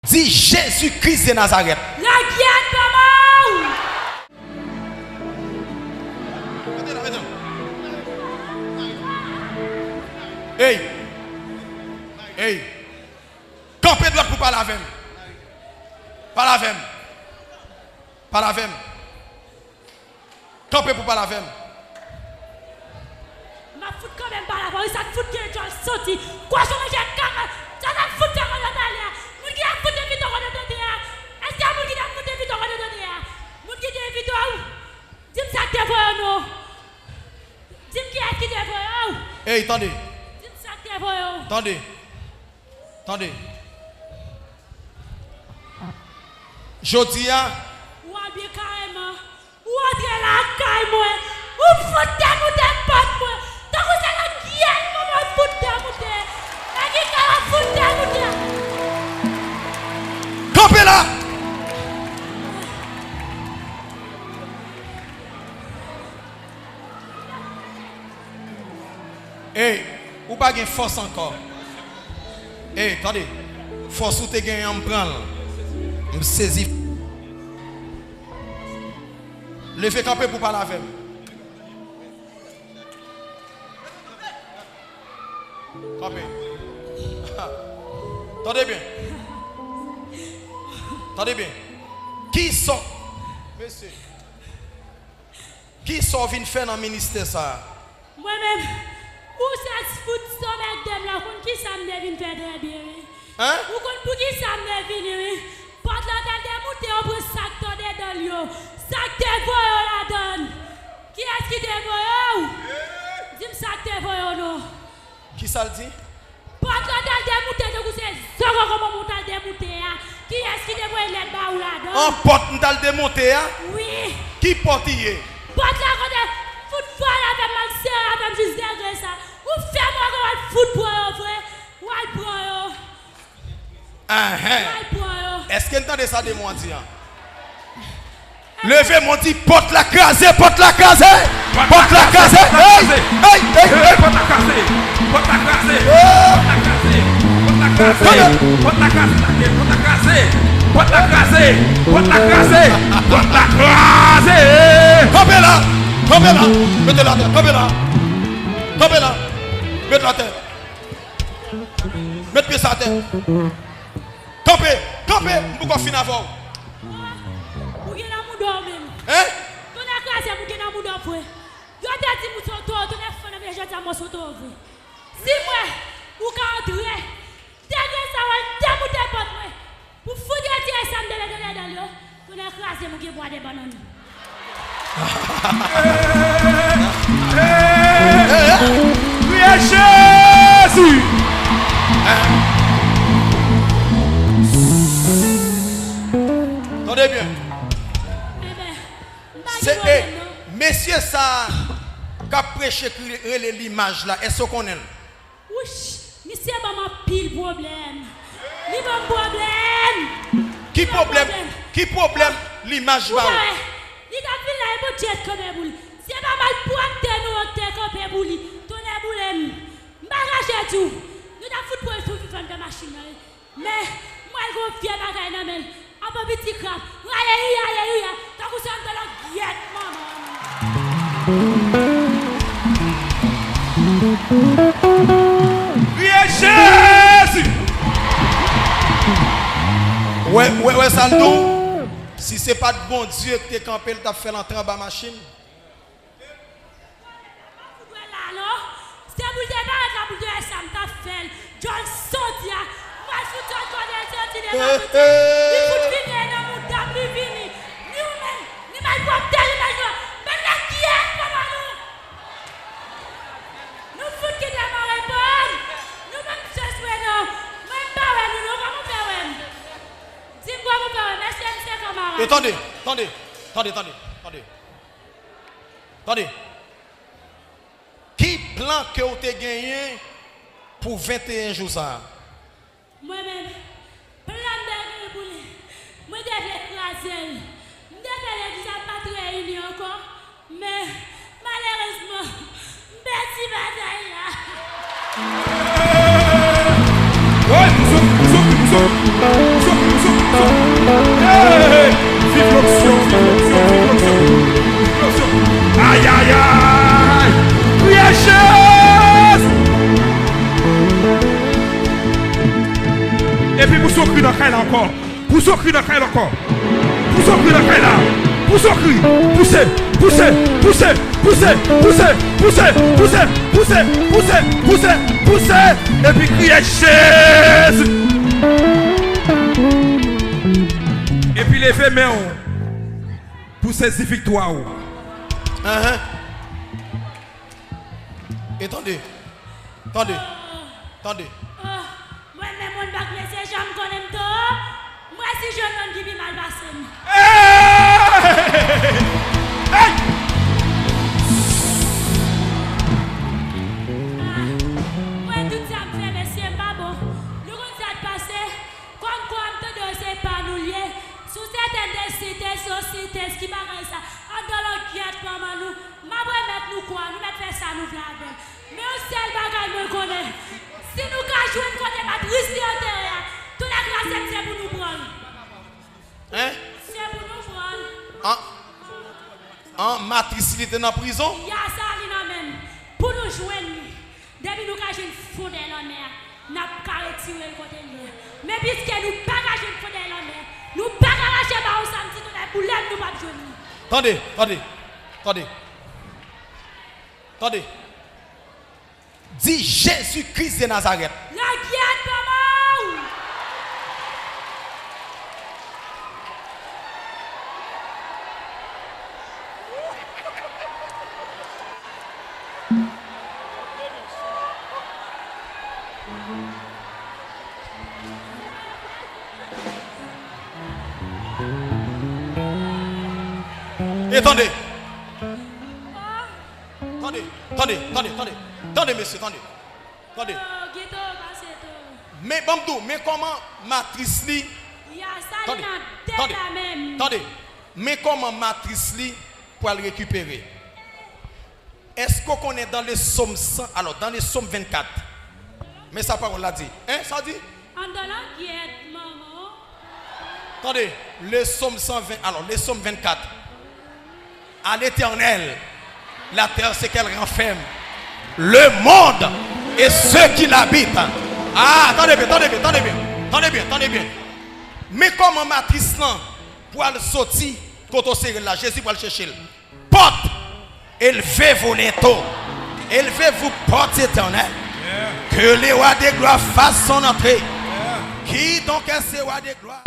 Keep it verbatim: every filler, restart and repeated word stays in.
Di Jezi Kris de Nazarèt. Lagèt, papa! Mete la, mete la. Ey! Ey! Kanpe dwat pou pale avè m. Pale avè m. Pale avè m. Kanpe pou pale avè m. M ap fout kanpe m pale avè w. Sa k fout gen djòl soti. Kochon manje kaka. Sa sa fout fè mwen pale a? Moun ki ap fout envite w kote tande a? Èske moun ki t ap fout envite w kote tande a? Moun ki te envite w? Di m sa k te voye w non. Di m kiyès ki te voye w. Ey, tande. Di m sa k te voye w. Tande. Tande. Jodi a. Ou abye kareman. Ou antre lakay mwen. Ou fout demoute pòt mwen. Tankou se nan gyèt mwen mwen fout demoute. Nèg ki ka fout demoute. Kanpe la! Ey, ou pa gen fòs ankò. Ey, tande. Fòs ou te genyen an, m pran l. M sezi. Leve kanpe pou pale avè m. Kanpe. Tande byen. Tande byen. Kisa, mesye, kisa w vin fè nan ministè sa a? Mwen menm, ou sèz fout san mèt de m la, ou konn kisa m te vin fè trè byen, wi. Hein? Ou konn poukisa m te vini, wi. Pòt la t al demoute, yo pran sa k te andedan l yo. Sa k te voye w ladan l? Kiyès ki te voye w? Di m sa k te voye w non. Kisa l di? Pòt la t al demoute tankou se zòkòkò manman w t al demoute a. Kiyès ki te voye lèt ba ou ladan? An pòt m t al demonte a? Wi. Ki pòt i ye? Pòt la kote fout vòlè avè m al sere avè m jis degre sa. Ou fè mwen wè w al fout pran yo vre. W al pran yo. Enhen. W al pran yo. Èske n tande sa demon an di an? Leve men w di, pòt la kraze, pòt la kraze, pòt la kraze, ey, ey, ey, ey. Pòt la kraze, pòt la kraze, pòt la kraze, pòt la kraze, pòt la kraze, pòt la kraze, pòt la kraze, pòt la kraze, pòt la kraze. Kanpe la, kanpe la, mete l atè, kanpe la, kanpe la, mete l atè. Met pye sa atè. Kanpe, kanpe, m poko fin avè w. Ou gen nan mouda w menm. Hein? Tonnè kraze m, ou gen nan mouda w vre. Yo te di m ou se yon towo, tonnè fann nan men jodi a m wè w se yon towo vre. Si m wè ou ka antre, degre sa w al demoute pòt mwen. Pou fout retire sa m te mete ladan l yo, tonnè kraze m, ou gen bwa de bannann. Kriye Jezi! Tande byen. Enben, m pa gen pwoblèm non. Mesye sa k ap preche ki rele Limaj la, èske w konnen l? Wouch, misye ban m anpil pwoblèm. Li ban m pwoblèm. Ki pwoblèm? Ki pwoblèm Limaj ba ou? Ou pa wè, li t ap vin la, e Bondye t kanpe pou li. Se pa malpwòpte nou yo k te kanpe pou li. Tonnè boule m. M pa kache di w. Nou t ap fout pran l sou vivan anndan machin nan, wi. Men, mwen gen yon vye bagay nan men l. Anvan piti krab. Alelouya, alelouya. Tankou se yon dolo gyèt, manman. Kriye Jezi! Wè, wè, wè sa l di w? Si se pa t Bondye ki te kanpe l, t ap fè l antre anba machin. Fout wè la non. Se pou l te parèt la pou l te wè sa m t ap fè l. Djòl soti a. Mwen fout sot kote l soti devan boutik. Li fout vini e nan mouda m li vini. Ni ou menm, ni malpwòpte li menm yo. Men nèg ki èd papa nou. Nou fout kite mwen reponn. Nou pa bezwen non. Mwen m pa wè nou non. Kòman w fè wè m? Di m kòman w fè wè m. Èske m se kanmarad? E tande, tande, tande, tande, tande. Tande. Ki plan ke w te genyen pou venteyen jou sa a? Mwen menm, plan m te genyen pou li, mwen te vle kraze l. M te fè legliz la pa t reyini ankò, men malerezman, m pèdi batay la. Woy, m soufri, m soufri, m soufri, m soufri, m soufri. Kri nan kay la ankò. Pouse yon kri nan kay la ankò. Pouse yon kri nan kay la. Pouse yon kri. Pouse, pouse, pouse, pouse. Epi kriye Jezi. Epi leve men w pou sezi viktwa w. Ahan. E tande. Tande. Tande. Oh, mwen menm moun bak mesye jan m konnen m to. Mwen si jwenn moun ki pi mal pase m. Hey! Hey! Ah, mwen tout sa m fè mesye m pa bon. Nou konn sa k pase? Kòm kwa m tande yo se pa nou l ye. Sou sètèn de site, sou site ki bagay sa. Anndan langyèt manman nou. M ap remèt nou kwa, nou mèt fè sa nou vle avè l. Men yon sèl bagay mwen konnen, si nou ka jwenn kote matris li antere a, tou lè k la se, se pou nou pran l. Hein? Se pou nou pran l. An, an matris li te nan prizon? Ya sa li nan men n. Pou nou jwenn li. Depi nou ka jwenn fondè lanmè a, n ap ka retire l kote l ye a. Men piske nou pa ka jwenn fondè lanmè, nou pa ka mache ba yon sanm ti tonèl boule m, nou p ap jwenn li. Tande, tande, tande. Tande. Di Jezi Kris de Nazarèt. Langyèt manman w! E tande. Tande, tande, tande, tande. Tande, mesye, tande. Tande. Men, ban m di w, men kòman matris li. Tande, tande, tande. Men kòman matris li pral rekipere. Èske w konnen dans le Psaume cent, alors, dans le Psaume vingt-quatre, men sa pawòl la di. Hein, sa di? Anndan langyèt manman w. Tande, le Psaume cent vingt, alors, le Psaume vingt-quatre. À l'Éternel, la terre, ce qu'elle renferme, le monde et ceux qui l'habitent. Ah, tande byen, tande byen, tande byen, tande byen, tande byen. Men kòman matris lan pral soti kote w sere l la, Jezi pral chèche l. Portes, élevez vos linteaux. Élevez-vous, portes éternelles. Que le roi de gloire fasse son entrée. Qui donc est ce roi de gloire?